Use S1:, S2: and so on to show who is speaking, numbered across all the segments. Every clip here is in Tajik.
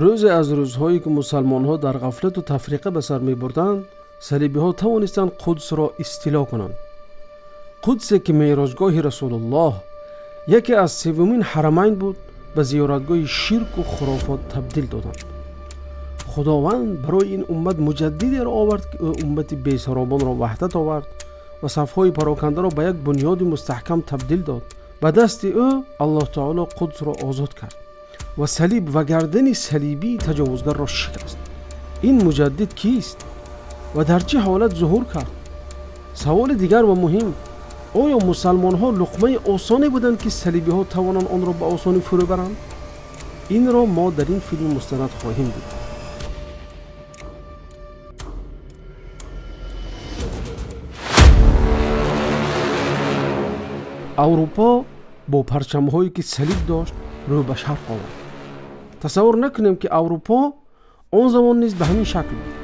S1: Рӯзе аз рӯзҳое ки мусалмонҳо дар ғафлату тафриқа ба сар мебурданд, салибиҳо тавонистанд Қудсро истило кунанд. Қудсе ки мероҷгоҳи Расулуллоҳ, яке аз севумин ҳарамайн буд, ба зиёратгоҳи ширку хурофот табдил доданд. Худованд барои ин уммат муҷаддидеро овард, ки ӯ уммати бесаробонро ваҳдат овард ва сафҳои парокандаро ба як бунёди мустаҳкам табдил дод. Ба дасти ӯ Аллоҳ таоло Қудсро озод кард ва салиб ва гардани салибии таҷовузгарро шикаст. Ин муҷаддид кист ва дар чӣ ҳолат зуҳур кард? Саволи дигар ва муҳим: оё мусалмонҳо луқмаи осоне буданд, ки салибиҳо тавонанд онро ба осонӣ фурӯ баранд? Инро мо дар ин филми мустанад хоҳем дид. Аврупо бо парчамҳое ки салиб дошт рӯ ба шарқ овард. Тасаввур накунем, ки Аврупо он замон низ ба ҳамин шакл буд.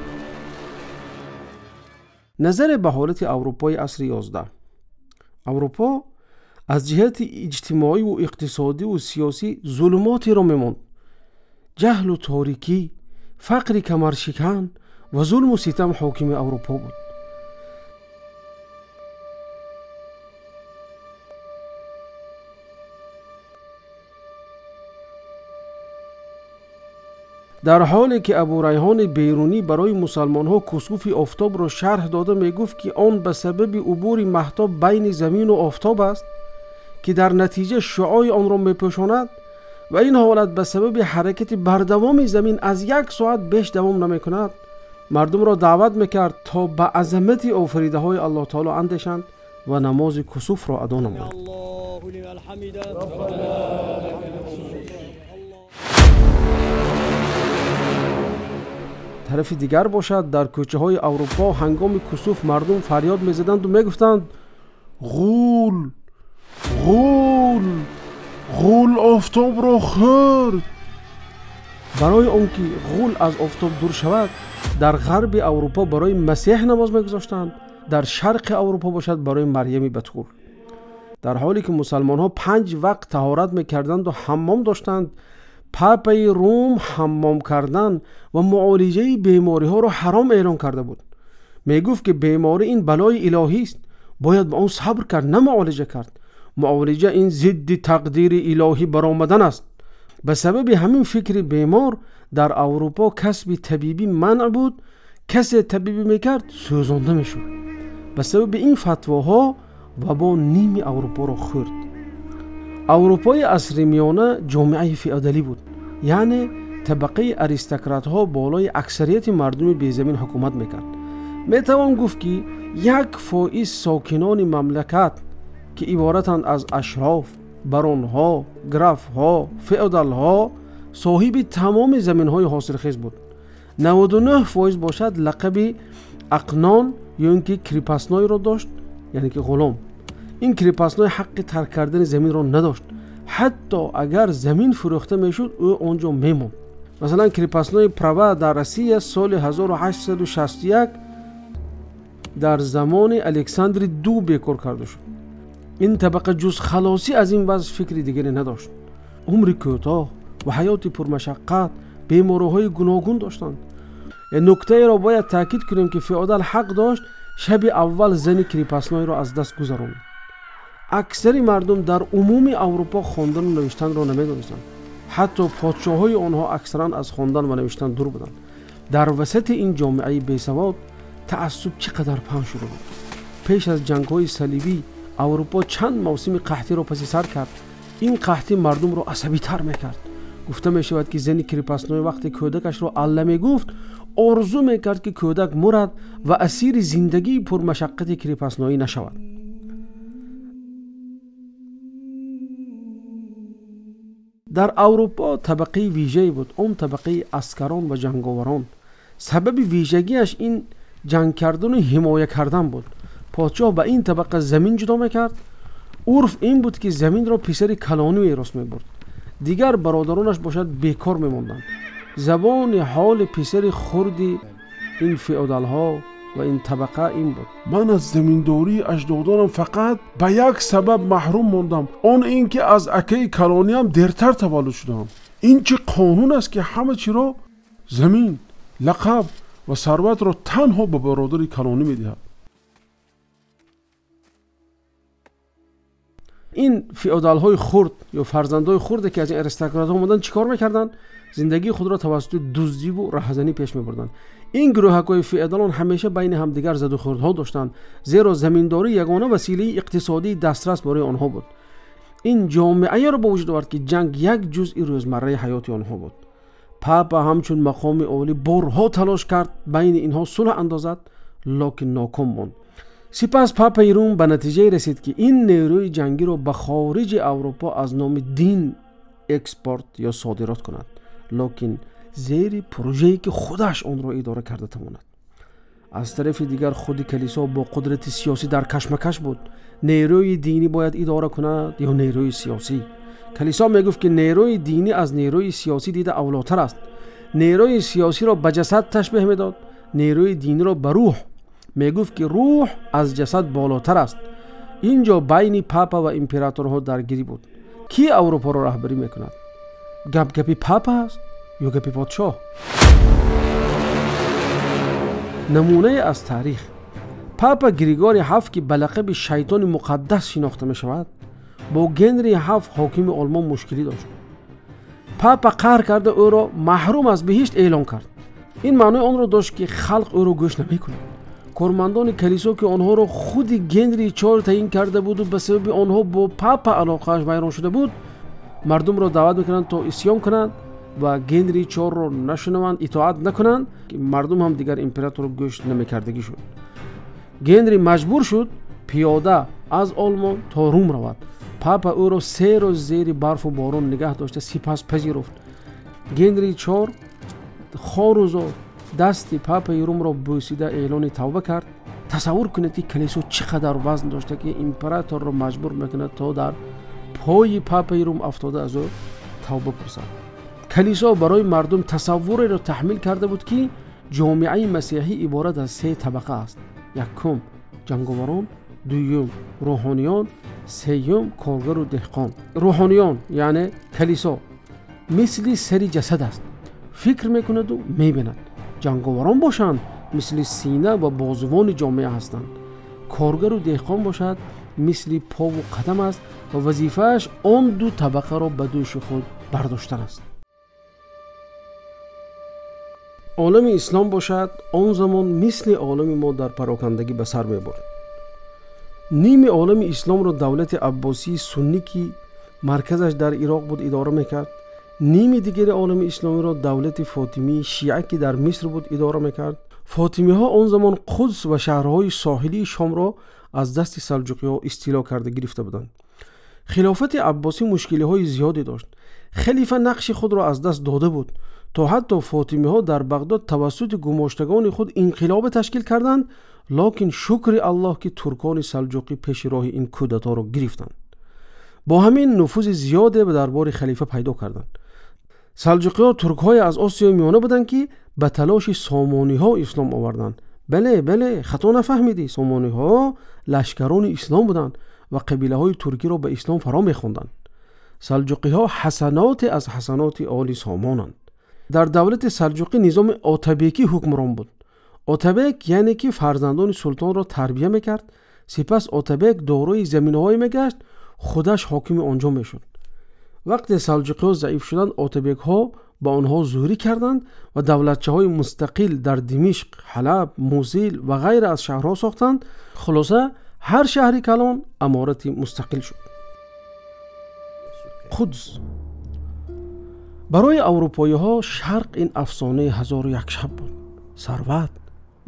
S1: Назаре ба ҳолати Аврупои асри 11. Аврупо аз ҷиҳати иҷтимоиву иқтисодиву сиёсӣ зулумотеро мемонд. Ҷаҳлу торикӣ, фақри камаршикан ва зулму ситам ҳокими Аврупо буд. Дар ҳоле ки Абурайҳони Берунӣ барои мусалмонҳо кусуфи офтобро шарҳ дода мегуфт, ки он ба сабаби убури маҳтоб байни замину офтоб аст, ки дар натиҷа шуъои онро мепӯшонад ва ин ҳолат ба сабаби ҳаракати бардавоми замин аз як соат беш давом намекунад, мардумро даъват мекард то ба азамати офаридаҳои Аллоҳ таоло андешанд ва намози кусуфро адо намоянд. Тарафи дигар бошад, дар кӯчаҳои Аврупо ҳангоми кусуф мардум фарёд мезаданду мегуфтанд:
S2: ғул, ғул, ғул офтобро хӯрд.
S1: Барои он ки ғул аз офтоб дур шавад, дар ғарби Аврупо барои Масеҳ намоз мегузоштанд, дар шарқи Аврупо бошад барои Марьями Батур. Дар ҳоле ки мусалмонҳо 5 вақт таҳорат мекарданду ҳаммом доштанд, папаи Рум ҳаммом кардан ва муолиҷаи бемориҳоро ҳаром эълон карда буд. Мегуфт, ки беморӣ ин балои илоҳист, бояд ба он сабр кард, на муолиҷа кард. Муолиҷа ин зидди тақдири илоҳӣ баромадан аст. Ба сабаби ҳамин фикри бемор дар Аврупо касби табибӣ манъ буд, касе табибӣ мекард сӯзонда мешуд. Ба сабаби ин фатвоҳо вабо ними Аврупоро хӯрд. Аврупои асри миёна ҷомеаи феодалӣ буд, яъне табақаи аристократҳо болои аксарияти мардуми безамин ҳукумат мекард. Метавон гуфт, ки 1% сокинони мамлакат, ки иборатанд аз ашроф, баронҳо, графҳо, феодалҳо, соҳиби тамоми заминҳои ҳосилхез буд. 99% бошад лақаби ақнон ё ин ки крепостнойро дошт, яъне ки ғулом. Ин крепостной ҳаққи тарк кардани заминро надошт. Ҳатто агар замин фурӯхта мешуд, ӯ он ҷо мемонд. Масалан, крепостной права дар Россия соли 1861 дар замони Александри Ду бекор карда шуд. Ин табақа ҷуз халосӣ аз ин вазъ фикри дигаре надошт. Умри кӯтоҳ ва ҳаёти пурмашаққат, бемориҳои гуногун доштанд. Нуктаеро бояд таъкид кунем, ки феодал ҳақ дошт шаби аввал зани крепостнойро аз даст гузаронад. Аксари мардум дар умуми Аврупо хондану навиштанро намедонистанд. Ҳатто подшоҳои онҳо аксаран аз хондан ва навиштан дур буданд. Дар васати ин ҷомеаи бесавод таассуб чӣ қадар паҳн шуда буд. Пеш аз ҷангҳои салибӣ Аврупо чанд мавсими қаҳтиро паси сар кард. Ин қаҳтӣ мардумро асабитар мекард. Гуфта мешавад, ки зани крепостной вақте кӯдакашро алла мегуфт, орзу мекард, ки кӯдак мурад ва асири зиндагии пурмашаққати крепостноӣ нашавад. Дар Аврупо табақаи вижае буд, он табақаи аскарон ва ҷанговарон. Сабаби вижагиаш ин ҷанг кардану ҳимоя кардан буд. Подшоҳ ба ин табақа замин ҷудо мекард. Урф ин буд, ки заминро писари калонӣ мерос мебурд, дигар бародаронаш бошад бекор мемонданд. Забони ҳоли писари хурди ин феодалҳо ва ин табақа ин буд:
S2: ман аз заминдории аҷдодонам фақат ба як сабаб маҳрум мондам, он ин ки аз акаи калониам дертар таваллуд шудам. Ин чӣ қонун аст, ки ҳама чиро замин, лақаб ва сарватро танҳо ба бародари калонӣ медиҳад?
S1: Ин феодалҳои хурд ё фарзандҳои хурде, ки аз ин аристократҳо омаданд, чӣ кор мекарданд? Зиндагии худро тавассути дуздиву раҳзанӣ пеш мебурданд. Ин гурӯҳакҳои феодалон ҳамеша байни ҳамдигар задухӯрдҳо доштанд, зеро заминдорӣ ягона василаи иқтисодии дастрас барои онҳо буд. Ин ҷомеаеро ба вуҷуд овард, ки ҷанг як ҷузъи рӯзмарраи ҳаёти онҳо буд. Папа ҳамчун мақоми олӣ борҳо талош кард байни инҳо сулҳ андозад, локин ноком монд. Сипас папаи Рум ба натиҷае расид, ки ин нерӯи ҷангиро ба хориҷи Аврупо аз номи дин экспорт ё содирот кунад, локин зери прожее, ки худаш онро идора карда тавонад. Аз тарафи дигар, худи калисо бо қудрати сиёсӣ дар кашмакаш буд. Нерӯи динӣ бояд идора кунад ё нерӯи сиёсӣ? Калисо мегуфт, ки нерӯи динӣ аз нерӯи сиёсӣ дида авлотар аст. Нерӯи сиёсиро ба ҷасад ташбеҳ медод, нерӯи диниро ба рӯҳ. Мегуфт, ки рӯҳ аз ҷасад болотар аст. Ин ҷо байни папа ва императорҳо даргирӣ буд. Ки Аврупоро раҳбарӣ мекунад? Гап гапи папа аст ё гапи подшоҳ? Намунае аз таърих. Папа Григори ҳафт, ки ба лақаби шайтони муқаддас шинохта мешавад, бо Генри ҳафт, ҳокими Олмон, мушкилӣ дошт. Папа қаҳр карда ӯро маҳрум аз биҳишт эълон кард. Ин маънои онро дошт, ки халқ ӯро гӯш намекунад. Кормандони калисо, ки онҳоро худи Генри чор таъин карда буду ба сабаби онҳо бо папа алоқааш вайрон шуда буд, мардумро даъват мекунанд то исьён кунанд ва Генри чорро нашунаванд, итоат накунанд. Мардум ҳам дигар императорро гӯш намекардагӣ шуд. Генри маҷбур шуд пиёда аз Олмон то Рум равад. Папа ӯро 3 рӯз зери барфу борон нигаҳ дошта, сипас пазируфт. Генри чор хору зор дасти папаи Румро бӯсида эълони тавба кард. Тасаввур кунед, ки калисо чӣ қадар вазн дошта, ки императорро маҷбур мекунад то дар пои папаи Рум афтода аз ӯ тавба пурсад. Калисо барои мардум тасаввуреро таҳмил карда буд, ки ҷомеаи масеҳӣ иборат аз се табақа аст: якум ҷанговарон, дуюм рӯҳониён, сеюм коргару деҳқон. Рӯҳониён, яъне калисо, мисли сари ҷасад аст, фикр мекунаду мебинад. Ҷанговарон бошанд, мисли сина ва бозувони ҷомеа ҳастанд. Коргару деҳқон бошад, мисли пову қадам аст ва вазифааш он ду табақаро ба дӯши худ бардоштан аст. Олами ислом бошад, он замон мисли олами мо дар парокандагӣ ба сар мебурд. Ними олами исломро давлати аббосии суннӣ, ки марказаш дар Ироқ буд, идора мекард. Ними дигари олами исломиро давлати фотимии шиа, ки дар Миср буд, идора мекард. Фотимиҳо он замон Қудс ва шаҳрҳои соҳилии Шомро аз дасти салҷуқиҳо истило карда гирифта буданд. Хилофати аббосӣ мушкилиҳои зиёде дошт. Халифа нақши худро аз даст дода буд, то ҳатто фотимиҳо дар Бағдод тавассути гумоштагони худ инқилобе ташкил карданд. Локин шукри Аллоҳ, ки туркони салҷуқӣ пеши роҳи ин кудаторо гирифтанд. Бо ҳамин нуфузи зиёде ба дарбори халифа пайдо карданд. Салҷуқиҳо туркҳое аз Осиёи Миёна буданд, ки ба талоши сомониҳо ислом оварданд. Бале, бале, хато нафаҳмидӣ. Сомониҳо лашкарони ислом буданд ва қабилаҳои туркиро ба ислом фаро мехонданд. Салҷуқиҳо ҳасаноте аз ҳасаноти оли сомонанд. Дар давлати салҷуқӣ низоми отабекӣ ҳукмрон буд. Отабек яъне ки фарзандони султонро тарбия мекард. Сипас отабек дорои заминаҳое мегашт, худаш ҳокими он ҷо мешуд. Вақте салҷуқиҳо заиф шуданд, отабекҳо ба онҳо зӯрӣ карданд ва давлатчаҳои мустақил дар Димишқ, Ҳалаб, Мусил ва ғайра аз шаҳрҳо сохтанд. Хулоса, ҳар шаҳри калон аморати мустақил шуд. Қудс барои аврупоиҳо шарқ ин афсонаи ҳазору як шаб буд: сарват,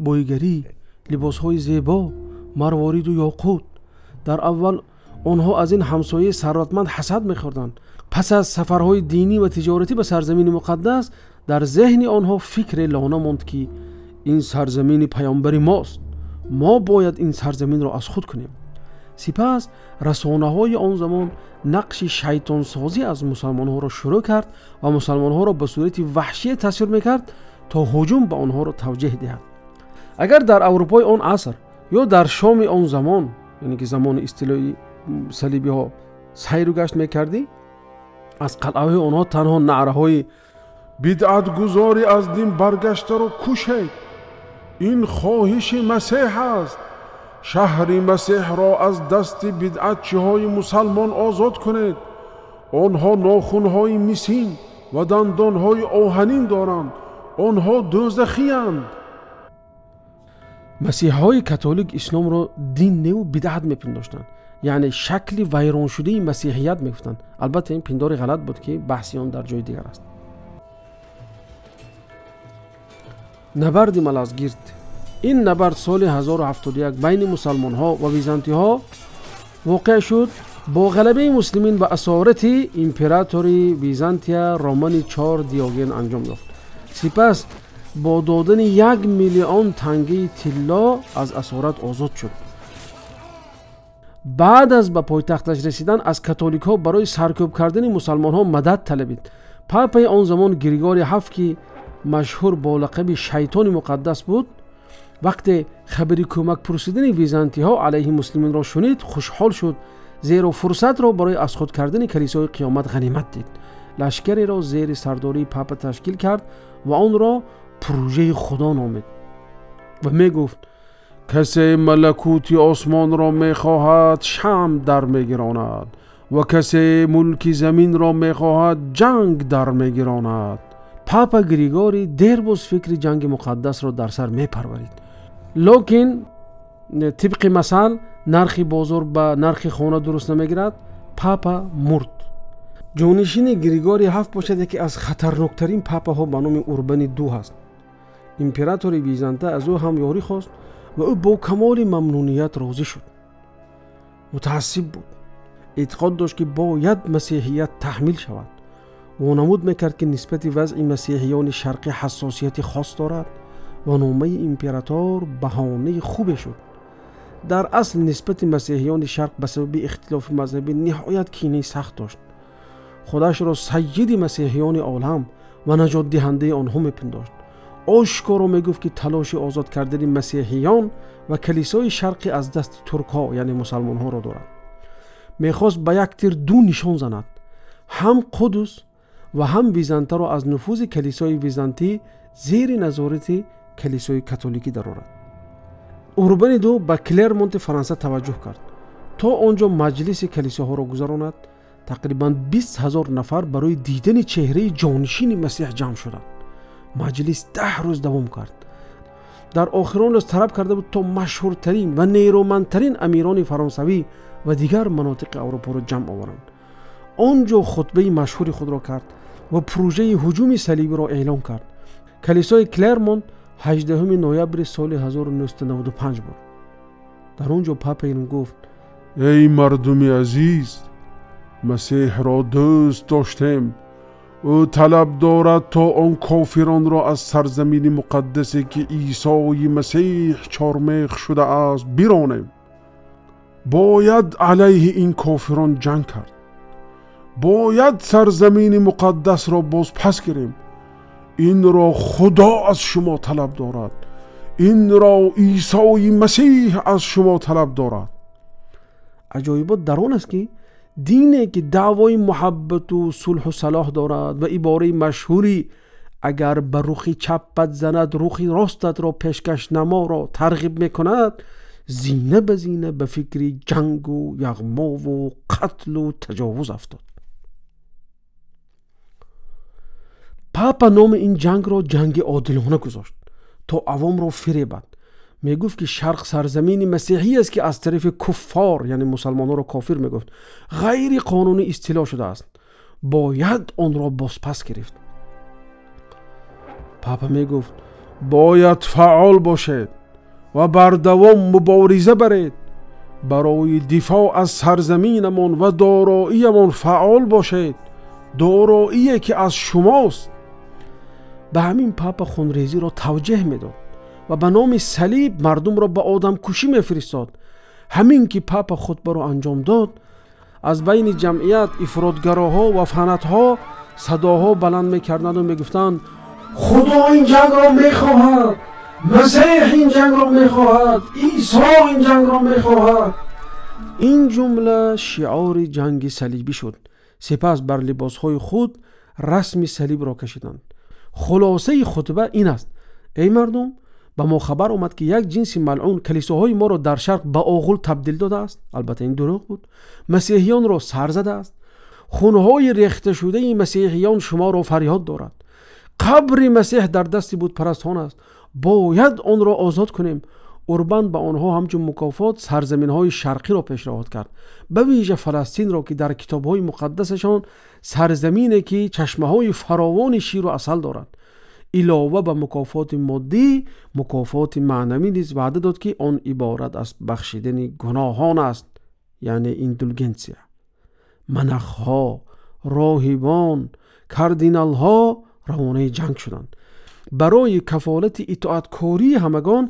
S1: бойгарӣ, либосҳои зебо, марвориду ёқут. Дар аввал онҳо аз ин ҳамсояи сарватманд ҳасад мехӯрданд. Пас аз сафарҳои динӣ ва тиҷоратӣ ба сарзамини муқаддас, дар зеҳни онҳо фикре лона монд, ки ин сарзамини паёмбари мост, мо бояд ин сарзаминро аз худ кунем. Сипас расонаҳои он замон нақши шайтонсозӣ аз мусалмонҳоро шурӯъ кард ва мусалмонҳоро ба сурати ваҳшие тасвир мекард, то ҳуҷум ба онҳоро тавҷеҳ диҳад. Агар дар Аврупои он аср ё дар Шоми он замон, яъне ки замони истилои салибиҳо, сайру гашт мекардӣ, Аз қалъаҳои онҳо танҳо наъраҳои
S2: бидъатгузори аз дин баргаштаро кушед, ин хоҳиши масеҳ аст, шаҳри масеҳро аз дасти бидъатчиҳои мусалмон озод кунед, онҳо нохунҳои мисин ва дандонҳои оҳанин доранд, онҳо дӯзахиянд.
S1: Масеҳҳои католик исломро дин неву бидъат мепиндоштанд, яъне шакли вайроншудаи масеҳият мегуфтанд. Албатта ин пиндори ғалат буд, ки баҳси он дар ҷои дигар аст. Набарди Малазгирд. Ин набард соли 1071 байни мусалмонҳо ва византиҳо воқеъ шуд. Бо ғалабаи муслимин ба асорати императори Византия Романи 4 Диоген анҷом ёфт. Сипас бо додани 1 миллион тангаи тилло аз асорат озод шуд. Баъд аз ба пойтахташ расидан аз католикҳо барои саркӯб кардани мусалмонҳо мадад талабид. Папаи он замон Григори ҳафт, ки машҳур бо лақаби шайтони муқаддас буд, вақте хабари кӯмак пурсидани византиҳо алайҳи муслиминро шунид, хушҳол шуд, зеро фурсатро барои аз худ кардани калисои қиёмат ғанимат дид. Лашкареро зери сардории папа ташкил кард ва онро пурӯжаи худо номид ва мегуфт:
S2: касе малакути осмонро мехоҳад, шам дар мегиронад ва касе мулки заминро мехоҳад, ҷанг дар мегиронад.
S1: Папа Григорий дербоз фикри ҷанги муқаддасро дар сар мепарварид. Лекин тибқи масал нархи бозор ба нархи хона дуруст намегирад. Папа мурд. Ҷонишини Григорий ҳафт бошад яке аз хатарноктарин папаҳо ба номи Урбани ду ҳаст. Императори Византа аз ӯ ҳам ёрӣ хост ва ӯ бо камоли мамнуният розӣ шуд. Мутаассиб буд, эътиқод дошт, ки бояд масеҳият таҳмил шавад. Вонамуд мекард, ки нисбати вазъи масеҳиёни шарқӣ ҳассосияти хос дорад ва номаи император баҳонаи хубе шуд. Дар асл нисбати масеҳиёни шарқ ба сабаби ихтилофи мазҳабӣ ниҳоят кинаи сахт дошт. Худашро сайиди масеҳиёни олам ва наҷотдиҳандаи онҳо мепиндошт. Ошкоро мегуфт, ки талоши озод кардани масеҳиён ва калисои шарқӣ аз дасти туркҳо, яъне мусалмонҳоро дорад. Мехост ба як тир ду нишон занад: ҳам Қудус ва ҳам Византаро аз нуфузи калисои византӣ зери назорати калисои католикӣ дарорад. Урбани ду ба Клермонти Фаронса таваҷҷӯҳ кард, то он ҷо маҷлиси калисоҳоро гузаронад. Тақрибан 20 ҳазор нафар барои дидани чеҳраи ҷонишини масеҳ ҷамъ шуданд. Маҷлис 10 рӯз давом кард. Дар охирон рӯз талаб карда буд, то машҳуртарин ва нерӯмандтарин амирони фаронсавӣ ва дигар манотиқи аврупоро ҷамъ оваранд. Он ҷо хутбаи машҳури худро кард ва пурӯжаи ҳуҷуми салибиро эълон кард. Калисои Клермонт 18 ноябри соли 1995 буд. Дар он ҷо папа ин гуфт:
S2: эй мардуми азиз, масеҳро дӯст доштем. Ӯ талаб дорад, то он кофиронро аз сарзамини муқаддасе, ки Исои Масеҳ чормех шудааст, биронем. Бояд алайҳи ин кофирон ҷанг кард. Бояд сарзамини муқаддасро боз пас гирем. Инро Худо аз шумо талаб дорад. Инро Исои Масеҳ аз шумо талаб дорад.
S1: Аҷоибот дар он аст, ки дине ки даъвои муҳаббату сулҳу салоҳ дорад ва ибораи машҳури агар ба рухи чаппат занад, рухи ростатро пешкаш наморо тарғиб мекунад, зина ба зина ба фикри ҷангу яғмову қатлу таҷовуз афтод. Папа номи ин ҷангро ҷанги одилона гузошт, то авомро фиребад. Мегуфт, ки шарқ сарзамини масеҳӣ аст, ки аз тарафи куффор, яъне мусалмонҳоро кофир мегуфт, ғайри қонунӣ истило шудааст. Бояд онро бозпас гирифт. Папа мегуфт:
S2: бояд фаъол бошед ва бардавом мубориза баред. Барои дифоъ аз сарзаминамон ва дороиямон фаъол бошед, дороие ки аз шумост.
S1: Ба ҳамин папа хунрезиро тавҷеҳ медод ва ба номи салиб мардумро ба одамкушӣ мефиристод. Ҳамин ки папа хутбаро анҷом дод, аз байни ҷамъият ифротгароҳо ва фанатҳо садоҳо баланд мекарданду мегуфтанд: Худо ин ҷангро мехоҳад, Масеҳ ин ҷангро мехоҳад, Исо ин ҷангро мехоҳад. Ин ҷумла шиори ҷанги салибӣ шуд. Сипас бар либосҳои худ расми салибро кашиданд. Хулосаи хутба ин аст: эй мардум, ба мо хабар омад, ки як ҷинси малъун калисоҳои моро дар шарқ ба оғул табдил додааст. Албатта ин дурӯғ буд. Масеҳиёнро сар задааст. Хунҳои рехташудаи масеҳиён шуморо фарёд дорад. Қабри масеҳ дар дасти бутпарастон аст. Бояд онро озод кунем. Урбан ба онҳо ҳамчун мукофот сарзаминҳои шарқиро пешниҳод кард, ба вижа Фаластинро, ки дар китобҳои муқаддасашон сарзамине ки чашмаҳои фаровони ширу асал дорад. Илова ба мукофоти моддӣ, мукофоти маънавӣ низ ваъда дод, ки он иборат аз бахшидани гуноҳон аст, яъне индулгенсия. Манахҳо, роҳибон, кардиналҳо равонаи ҷанг шуданд. Барои кафолати итоаткории ҳамагон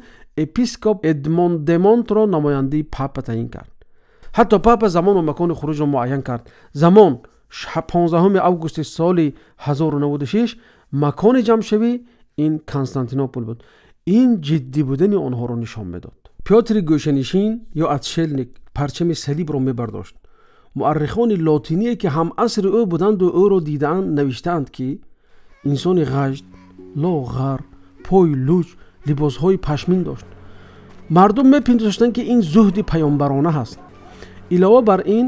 S1: епископ Эдмонд Демонтро намояндаи папа таъин кард. Ҳатто папа замон ва макони хуруҷро муайян кард. Замон 15 августи соли 1096, макони ҷамъшавӣ ин Константинопол буд. Ин ҷиддӣ будани онҳоро нишон медод. Пётри гӯшанишин ё отшелник парчами салибро мебардошт. Муаррихони лотиние, ки ҳамасри ӯ буданду ӯро дидаанд, навиштаанд, ки инсони ғажд, лоғар, пой луҷ, либосҳои пашмин дошт. Мардум мепиндоштанд, ки ин зуҳди паёмбарона ҳаст. Илова бар ин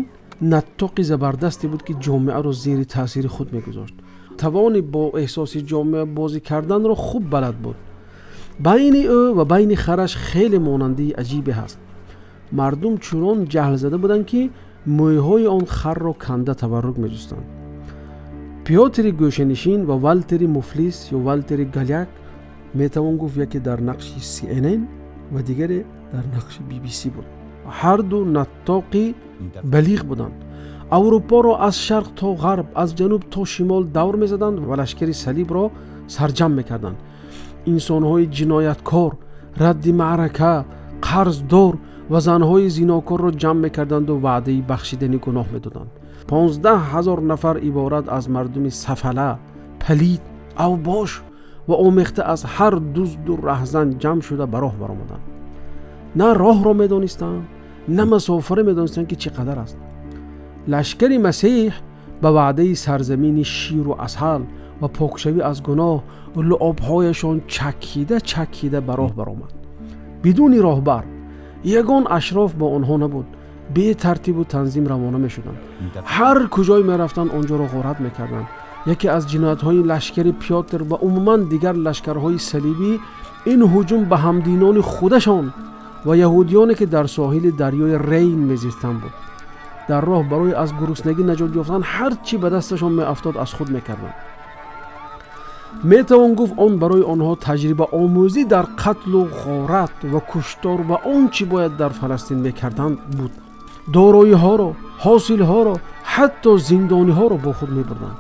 S1: наттоқи забардасте буд, ки ҷомеаро зери таъсири худ мегузошт. Тавони бо эҳсоси ҷомеа бозӣ карданро хуб балад буд. Байни ӯ ва байни хараш хеле монандии аҷибе ҳаст. Мардум чунон ҷаҳлзада буданд, ки мӯйҳои он харро канда табаррук меҷустанд. Пётри гӯшанишин ва Валтери муфлис ё Валтери Галяк метавон гуфт яке дар нақши CNN ва дигаре дар нақши BBC буд. Ҳарду наттоқи балиғ буданд. Аврупоро аз шарқ то ғарб, аз ҷануб то шимол давр мезаданд ва лашкари салибро сарҷамъ мекарданд. Инсонҳои ҷинояткор, радди маърака, қарздор ва занҳои зинокорро ҷамъ мекарданду ваъдаи бахшидани гуноҳ медоданд. 15 000 нафар иборат аз мардуми сафала, палид, авбош ва омехта аз ҳар дузду раҳзан ҷамъ шуда ба роҳ баромаданд. На роҳро медонистанд, на масофаро медонистанд, ки чӣ қадар аст. Лашкари масеҳ ба ваъдаи сарзамини ширу асал ва покшавӣ аз гуноҳ луобҳояшон чакида чакида ба роҳ баромад. Бидуни роҳбар, ягон ашроф бо онҳо набуд. Бетартибу танзим равона мешуданд. Ҳар куҷое мерафтанд, он ҷоро ғорат мекарданд. Яке аз ҷиноятҳои лашкари Пётр ва умуман дигар лашкарҳои салибӣ ин ҳуҷум ба ҳамдинони худашон ва яҳудиёне, ки дар соҳили дарёи Рейн мезистанд, буд. Дар роҳ барои аз гуруснагӣ наҷот ёфтан ҳар чӣ ба дасташон меафтод, аз худ мекарданд. Метавон гуфт, он барои онҳо таҷрибаомӯзӣ дар қатлу ғорат ва куштор ва он чӣ бояд дар Фаластин мекарданд буд. Дороиҳоро, ҳосилҳоро, ҳатто зиндониҳоро бо худ мебурданд.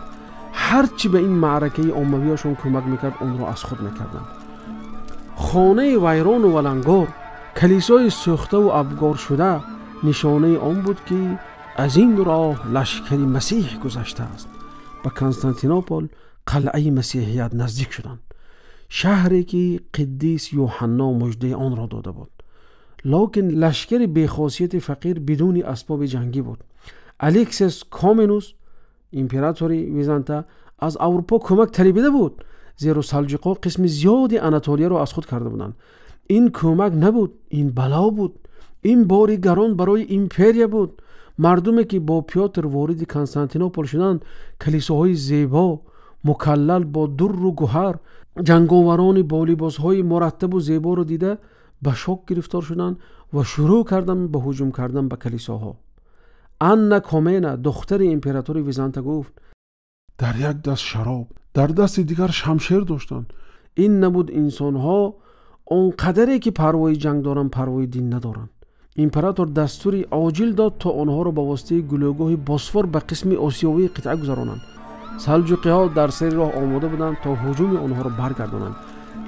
S1: Ҳар чӣ ба ин маъракаи оммавиашон кӯмак мекард, онро аз худ мекарданд. Хонаи вайрону валангор, калисои сӯхтаву абгоршуда нишонаи он буд, ки аз ин роҳ лашкари масеҳ гузаштааст. Ба Константинопол, қалъаи масеҳият, наздик шуданд, шаҳре ки қиддис Юҳанно муждаи онро дода буд. Локин лашкари бехосияти фақир бидуни асбоби ҷангӣ буд. Алексис Коменус, императори Византа, аз Аврупо кӯмак талабида буд, зеро салҷуқҳо қисми зиёди Анатолияро аз худ карда буданд. Ин кӯмак набуд, ин бало буд. Ин бори гарон барои империя буд. Мардуме, ки бо Пётр вориди Константинопол шуданд, калисоҳои зебо мукаллал бо дурру гуҳар, ҷанговарони бо либосҳои мураттабу зеборо дида, ба шок гирифтор шуданд ва шурӯъ карданд ба ҳуҷум кардан ба калисоҳо. Анна Комена, духтари императори Византа, гуфт:
S2: Дар як даст шароб, дар дасти дигар шамшер доштанд.
S1: Ин набуд инсонҳо он қадаре ки парвои ҷанг доранд, парвои дин надоранд. Император дастури оҷил дод, то онҳоро ба воситаи гулӯгоҳи Босфор ба қисми осиёвии қитъа гузаронанд. Салҷуқиҳо дар сари роҳ омода буданд, то ҳуҷуми онҳоро баргардонанд.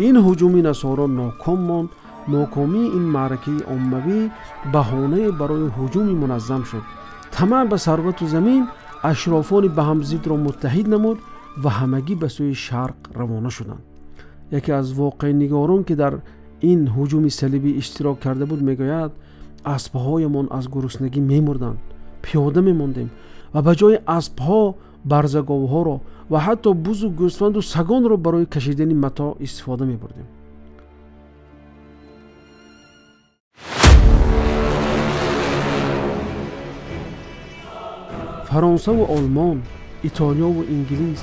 S1: Ин ҳуҷуми насоро ноком монд. Нокомии ин маъракаи оммавӣ баҳонае барои ҳуҷуми муназзам шуд. Тамаъ ба сарвату замин ашрофони ба ҳам зидро муттаҳид намуд ва ҳамагӣ ба сӯи шарқ равона шуданд. Яке аз воқеънигорон, ки дар ин ҳуҷуми салибӣ иштирок карда буд, мегӯяд: аспҳоямон аз гуруснагӣ мемурданд, пиёда мемондем. ва ба ҷои аспҳо барзаговҳоро ва ҳатто бузу гӯсфанду сагонро барои кашидани матоъ истифода мебурдем. Фаронсаву Олмон, Итолиёву Инглис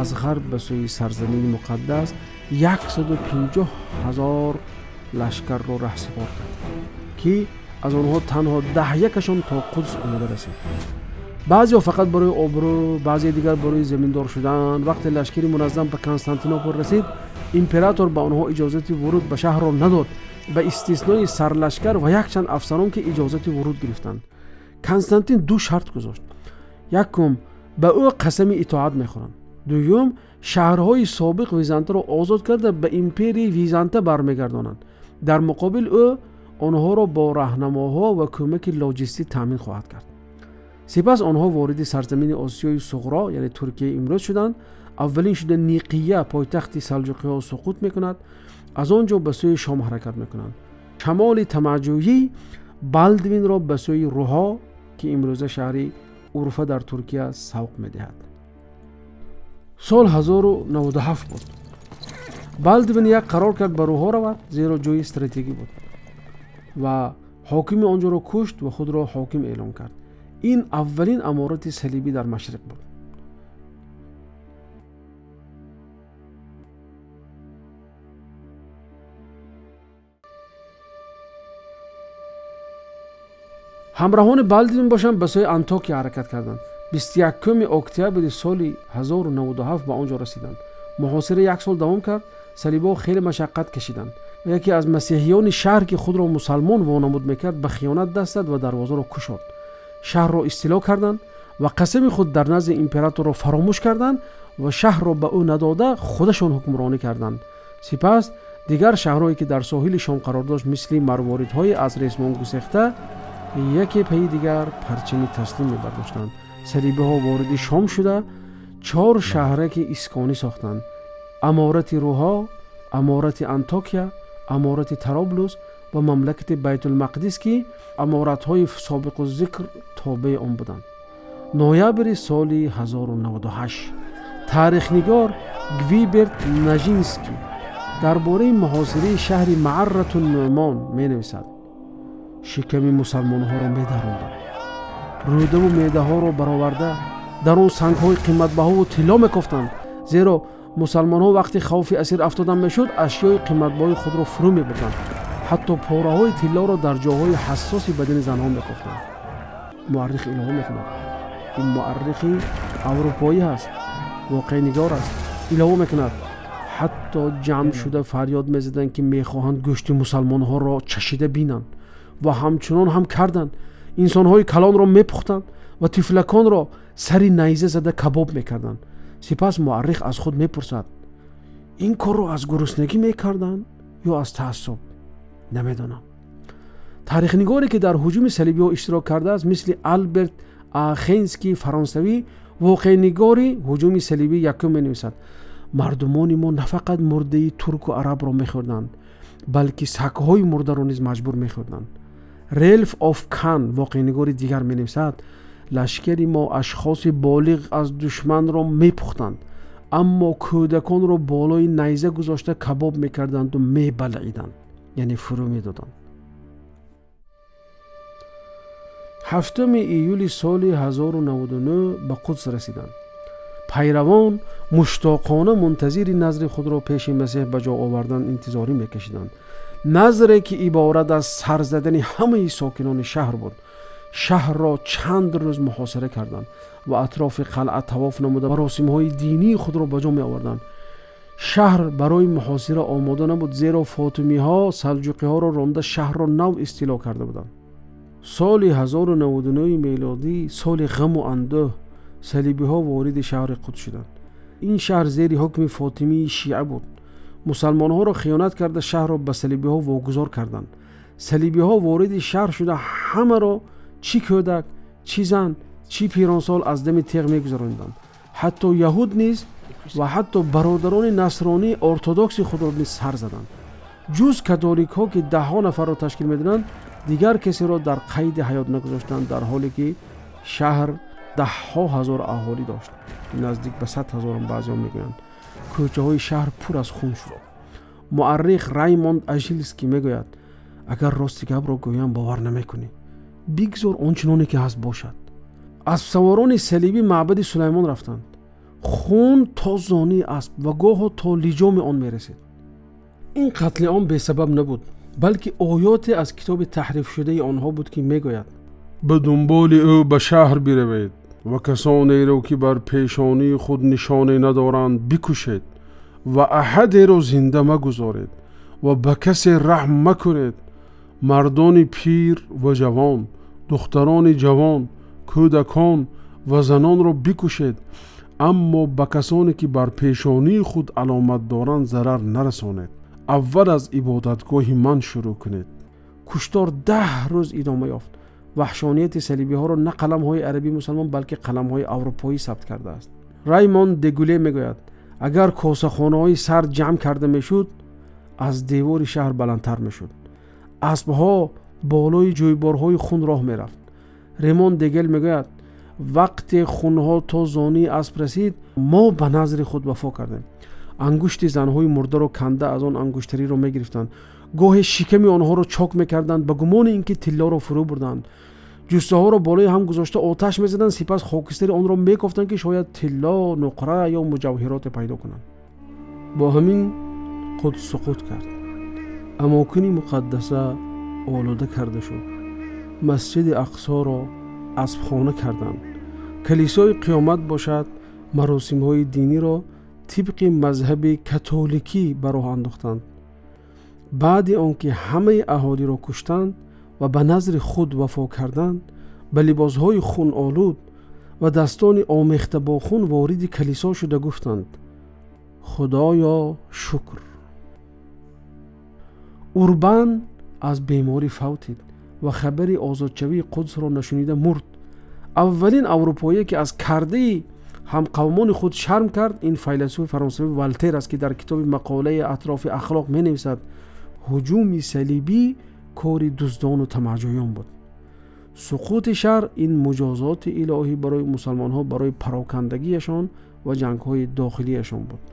S1: аз ғарб ба сӯи сарзамини муқаддас 150 000 лашкарро раҳсипор кард, ки аз онҳо танҳо 10-якашон то Қудс омода расид. Баъзеҳо фақат барои обрӯ, баъзе дигар барои заминдор шудан. Вақте лашкари муназзам ба Константинопол расид, император ба онҳо иҷозати вуруд ба шаҳрро надод, ба истиснои сарлашкар ва якчанд афсарон, ки иҷозати вуруд гирифтанд. Константин ду шарт гузошт. Якум, ба ӯ қасами итоат мехӯранд. Дуюм, шаҳрҳои собиқ Византаро озод карда ба империяи Византа бармегардонанд. Дар муқобил ӯ онҳоро бо раҳнамоҳо ва кӯмаки лоҷистӣ таъмин хоҳад кард. Сипас онҳо вориди сарзамини Осиёи Суғро, яъне Туркияи имрӯз шуданд. Аввалин шуда Ниқия, пойтахти салҷуқиҳо, суқут мекунад. Аз он ҷо ба сӯи Шом ҳаракат мекунанд. Шамоли тамаҷӯӣ Балдвинро ба сӯи Руҳо, ки имрӯза шаҳри Урфа дар Туркия, савқ медиҳад. Сол 1097 буд. Балдвин як қарор кард ба Руҳо равад, зеро ҷои стратегӣ буд ва ҳокими он ҷоро кушт ва худро ҳоким эълон кард. Ин аввалин аморати салибӣ дар машриқ буд. Ҳамраҳони Балдвин бошанд ба сӯи Антокия ҳаракат карданд. 21 октябри соли 1097 ба он ҷо расиданд. Муҳосира як сол давом кард. Салибҳо хеле машаққат кашиданд. Яке аз масеҳиёни шаҳр, ки худро мусалмон вонамуд мекард, ба хиёнат даст зад ва дарвозаро кушод. Шаҳрро истило карданд ва қасами худ дар назди императорро фаромӯш карданд ва шаҳрро ба ӯ надода худашон ҳукмронӣ карданд. Сипас дигар шаҳрҳое, ки дар соҳили Шом қарор дошт, мисли марворидҳои аз ресмон гусехта, яке пайи дигар парчами таслим мебардоштанд. Салибиҳо вориди Шом шуда 4 шаҳраки исконӣ сохтанд: аморати Руҳо, аморати Антокия, аморати Тараблус ва мамлакати Байтулмақдис, ки аморатҳои собиқу зикр тобеи он буданд. Ноябри соли 1098 таърихнигор Гвиберт Нажинский дар бораи муҳосираи шаҳри Маъарратун-Нуъмон менависад: шиками мусалмонҳоро медаронданд, рӯдаву меъдаҳоро бароварда дар он сангҳои қиматбаҳову тилло мекофтанд, зеро мусалмонҳо вақти хавфи асир афтодан мешуд, ашёи қиматбаҳои худро фурӯ мебурданд. Ҳатто пораҳои тиллоро дар ҷоҳои ҳассоси бадани занҳо мекофтанд. Муаррих илова мекунад. Ин муаррихи аврупоӣ ҳаст, воқеънигор аст. Илова мекунад: ҳатто ҷамъ шуда фарёд мезаданд, ки мехоҳанд гӯшти мусалмонҳоро чашида бинанд ва ҳамчунон ҳам карданд. Инсонҳои калонро мепухтанд ва тифлаконро сари найза зада кабоб мекарданд. Сипас муаррих аз худ мепурсад: ин корро аз гуруснагӣ мекарданд ё аз таассуб? Намедонам. Таърихнигоре, ки дар ҳуҷуми салибиҳо иштирок кардааст, мисли Алберт Ахенский фаронсавӣ, воқеънигори ҳуҷуми салибӣ якум, менависад: мардумони мо на фақат мурдаи турку арабро мехӯрданд, балки сагҳои мурдаро низ маҷбур мехӯрданд. Релф оф Кан, воқеънигори дигар, менависад: лашкари мо ашхоси болиғ аз душманро мепухтанд, аммо кӯдаконро болои найза гузошта кабоб мекарданду мебалъиданд, яъне фурӯ медоданд. 7 июли соли 1099 ба Қудс расиданд. Пайравон муштоқона мунтазири назри худро пеши Масеҳ ба ҷо овардан интизорӣ мекашиданд. Назре, ки иборат аз сар задани ҳамаи сокинони шаҳр буд. Шаҳрро чанд рӯз муҳосира карданд ва атрофи қалъа тавоф намуда маросимҳои динии худро ба ҷо меоварданд. Шаҳр барои муҳосира омода набуд, зеро фотимиҳо салҷуқиҳоро ронда шаҳрро нав истило карда буданд. Соли 1099 мелодӣ, соли ғаму андӯҳ, салибиҳо вориди шаҳри Қудс шуданд. Ин шаҳр зери ҳукми фотимии шиа буд. Мусалмонҳоро хиёнат карда шаҳрро ба салибиҳо вогузор карданд. Салибиҳо вориди шаҳр шуда ҳамаро, чӣ кӯдак, чӣ зан, чӣ пиронсол, аз дами теғ мегузарониданд. Ҳатто яҳуд низ ва ҳатто бародарони насронии ортодокси худро низ сар заданд. Ҷуз католикҳо, ки даҳҳо нафарро ташкил медоданд, дигар касеро дар қайди ҳаёт нагузоштанд, дар ҳоле ки шаҳр Даҳҳо ҳазор аҳолӣ дошт, наздик ба 100 ҳазорам баъзеҳо мегӯянд. Кӯчаҳои шаҳр пур аз хун шуд. Муаррих Раймонд Ажильский мегӯяд: агар рости гапро гӯям, бовар намекунӣ, бигзор он чуноне ки ҳаст бошад. Аспсаворони салибӣ маъбади Сулаймон рафтанд. Хун то зонии асп ва гоҳо то лиҷоми он мерасид. Ин қатли ом бесабаб набуд, балки оёте аз китоби таҳрифшудаи онҳо буд, ки мегӯяд:
S2: ба дунболи ӯ ба шаҳр биравед ва касонеро ки бар пешонии худ нишоне надоранд бикушед ва аҳадеро зинда магузоред ва ба касе раҳм макунед. Мардони пир ва ҷавон, духтарони ҷавон, кӯдакон ва занонро бикушед, аммо ба касоне ки бар пешонии худ аломат доранд зарар нарасонед. Аввал аз ибодатгоҳи ман шурӯъ кунед.
S1: Куштор 10 рӯз идома ёфт. Ваҳшонияти салибиҳоро на қаламҳои арабии мусалмон, балки қаламҳои аврупоӣ сабт кардааст. Раймонд Дегуле мегӯяд: агар косахонаҳои сар ҷамъ карда мешуд, аз девори шаҳр баландтар мешуд. Аспҳо болои ҷӯйборҳои хун роҳ мерафт. Ремон Дегел мегӯяд: вақте хунҳо то зонии асп расид, мо ба назри худ вафо кардем. Ангушти занҳои мурдаро канда аз он ангуштариро мегирифтанд. Гоҳе шиками онҳоро чок мекарданд ба гумони ин ки тиллоро фурӯ бурданд. Ҷуссаҳоро болои ҳам гузошта оташ мезаданд, сипас хокистари онро мекофтанд, ки шояд тилло, нуқра ё муҷавҳироте пайдо кунанд. Бо ҳамин Қудс суқут кард. Амокини муқаддаса олуда карда шуд. Масҷиди Ақсоро аспхона карданд. Калисои қиёмат бошад, маросимҳои диниро тибқи мазҳаби католикӣ ба роҳ андохтанд. Баъди он ки ҳамаи аҳолиро куштанд ва ба назри худ вафо карданд, ба либосҳои хунолуд ва дастони омехта бо хун вориди калисо шуда гуфтанд: худоё шукр. Урбан аз беморӣ фавтид ва хабари озодшавии Қудсро нашунида мурд. Аввалин аврупоие ки аз кардаи ҳамқавмони худ шарм кард, ин файласуфи фаронсавӣ Волтер аст, ки дар китоби мақолаи атрофи ахлоқ менависад: ҳуҷуми салибӣ кори дуздону тамаъҷӯён буд. Суқути шаҳр ин муҷозоти илоҳӣ барои мусалмонҳо барои парокандагиашон ва ҷангҳои дохилиашон буд.